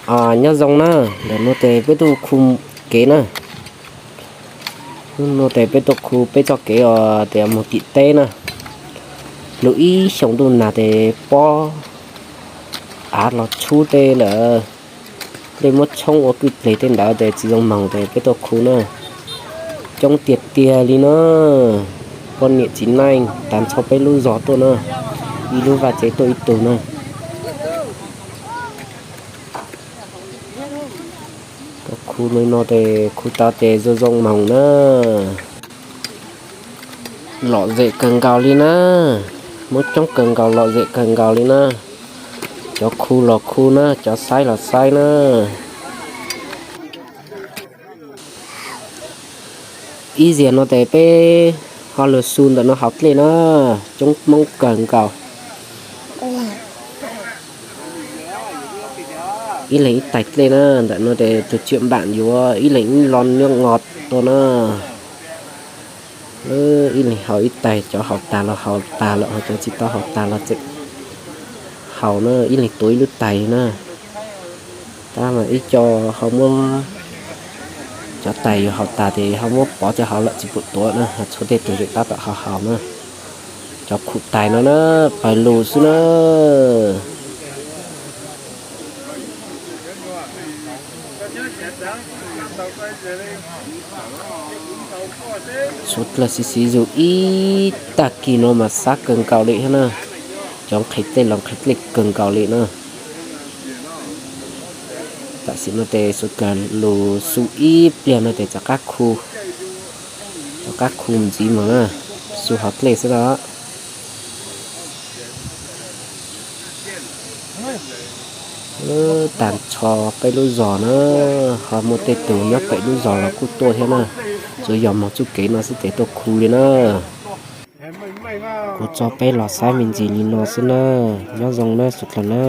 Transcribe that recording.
Nyob zoo na, ntawm no ces peb tuaj khu kev na. Hnub no ces peb tuaj khu peb txoj kev os, ces mus tim teb na. Lub ib xyoos ntuj nag ces pob av los tshub tej lawm, dej muab tshoob ua kwj pleg tej ntawd ces tsis zoo moog ces peb tuaj khu na. Coob tiag tiag li na, poj niam txiv neej tag nrho peb lub zos tuaj na, ib lub vaj tsev tuaj ib tug na. Tuaj khu li no ces khu tau ces zoo zoo moog na. Lom zem kawg nkaus li na, Hmoob coob kawg nkaus, lom zem kawg nkaus li na. Cov khu los khu na, cov saib los saib na. Ib zaug no ces peb ho lug xu ntawm no haus dlej na, coob Hmoob kawg nkaus. Ib leeg ib tais dlej na, ntawm no ces tus tsiaj npam yuav ib leeg ib lo nyob nqos tuaj na. Ib leeg haus ib tais, cov haus tas los haus tas lawm, ho cov tsis tau haus tas los tseem haus na, ib leeg tuav ib lub tais na. Tab mas ib co ho muab cov tais yuav haus tas ces ho muab pov coj hauv lawm tsis pum tuav na, ho tshuav tej tus zeem tab tom haus haus na. Cov khu tais no na, pawg lug xwb na. Suav dlawg xiv xiv zug ib tag kis no mas sab kawg nkaus li thiab na. Cov nqhis dlej los nqhis dlej kawg nkaus li na. Tam sim no ces suav dlawg lug xu ib pliag no ces rov qab khu, rov qab khu ntxiv mus na, xu haus dlej xwb na. Tag nrho peb lub zos na, ho muaj tej tug nyob pem lub zos los kuj tuaj thiab na. Tsuas yog moog txuj kev no xwb ces tuaj khu li na. Kuv tso peb los saib me ntsis li no xwb na. Nyob zoo na suav dlawg na.